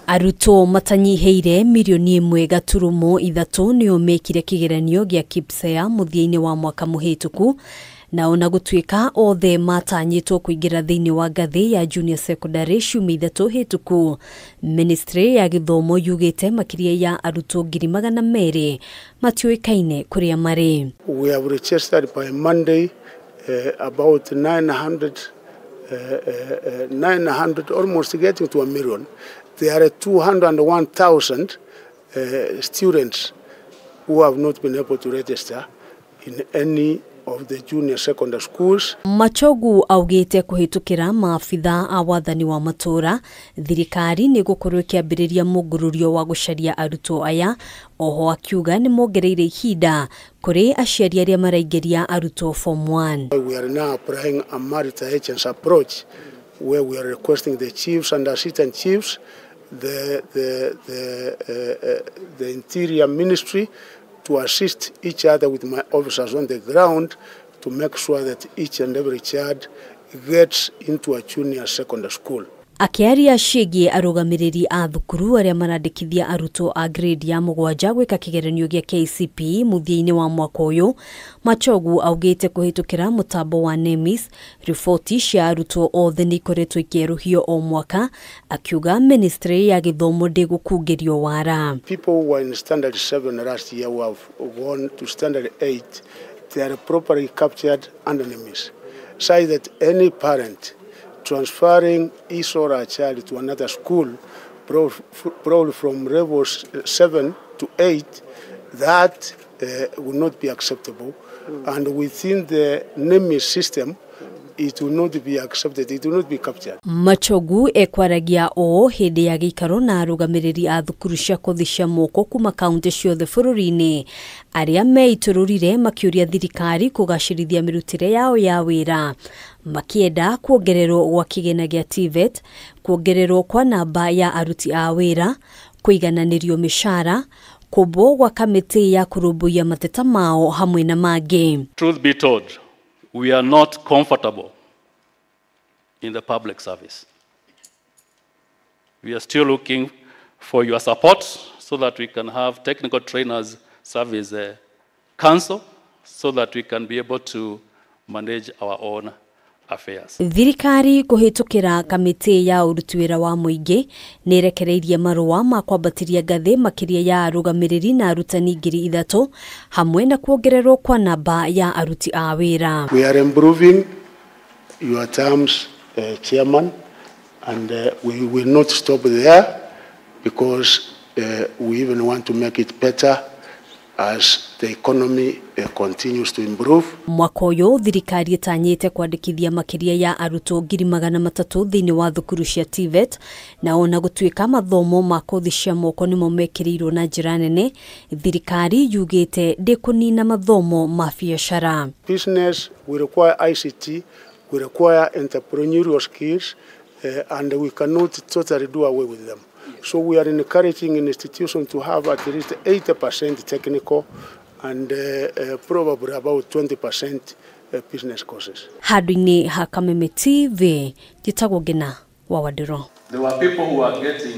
Arutwo matanyihĩire mirioni 1.3 nĩo mekire kĩgeranio gĩa KPSEA mũthia-inĩ wa mwaka mũhĩtũku, na ona gũtuĩka othe matanyĩtwo kũingĩra thĩinĩ wa ngathĩ ya junior secondary ciumia 3 hĩtũku, Ministry ya gĩthomo yugĩte makĩria ya arutwo 200,000 matiũĩkaine kũrĩa marĩ. We have registered by Monday about 900, almost getting to a million. There are 201,000 students who have not been able to register in any of the junior secondary schools. Machogu augite kuhitukira maabitha a wathani wa matura thirikari ni gukorwo ikiambiriria mugururio wa gucaria arutwo aya. Oho akiuga ni mongereire ihinda kuri aciari aria maraingiria arutwo form 1. We are now applying a multi-agency approach where we are requesting the chiefs and assistant chiefs, the Interior Ministry to assist each other with my officers on the ground to make sure that each and every child gets into a junior secondary school. Akiaria ciĩgiĩ arũgamĩrĩri a thukuru arĩa marandĩkithia arutwo a grade ya 7 gwĩka kĩgeranio gĩa KCPE mũthia-inĩ wa mwaka ũyũ, Machogu augĩte kũhĩtũkĩra mũtambo wa NEMIS riboti cia arutwo othe nĩ ikoretwo ikĩerũhio o mwaka, akiuga ministry ya gĩthomo ndĩgũkungĩrio wara. People who were in standard 7 last year who have gone to standard 8, they are properly captured under NEMIS. Say that any parent transferring his or her child to another school, probably from level 7 to 8, that will not be acceptable. And within the NEMIS system, it will not be accepted, it will not be captured. Machogu ekwaragia ũũ hĩndĩ ya gĩikaro na arũgamĩrĩri a thukuru cia kothi cia moko kuma kaunti ciothe bũrũri-inĩ arĩa meitũrũrire makĩũria thirikari kũgacĩrithia mĩrutĩre yao ya wĩra, makĩenda kuongererwo gwa kĩgĩna gĩa TVET, kuongererwo kwa namba ya aruti a wĩra, kũigananĩrio mĩcara, kũmbwo gwa kamĩtĩ ya kũrũmbũiya mateta mao hamwe na mangĩ. Truth be told, we are not comfortable in the public service. We are still looking for your support so that we can have technical trainers service council so that we can be able to manage our own affairs. Thirikari kũhĩtũkĩra kamĩtĩ ya ũruti wĩra wa mũingĩ nĩ ĩrekereirie marũa ma kwambatĩria ngathĩ makĩria ya arũgamĩrĩri na arutani 3,000 hamwe na kuongererwo kwa namba ya aruti a wĩra. We are improving your terms, Chairman, and we will not stop there because we even want to make it better as the economy continues to improve. Mwaka ũyũ thirikari ĩtanyĩte kwandĩkithia makĩria ya arutwo 300,000 thĩinĩ wa thukuru cia TVET, na ona gũtuĩka mathomo ma kothi cia moko nĩmo mekĩrĩirwo na njĩra nene, thirikari yugĩte ndĩkũnina mathomo ma biacara. Business, we require ICT, we require entrepreneurial skills, and we cannot totally do away with them. So we are encouraging institutions to have at least 80% technical and probably about 20% business courses. Handũ-inĩ ha Kameme TV, njĩtagwo Ngina wa Wandĩro. There were people who were getting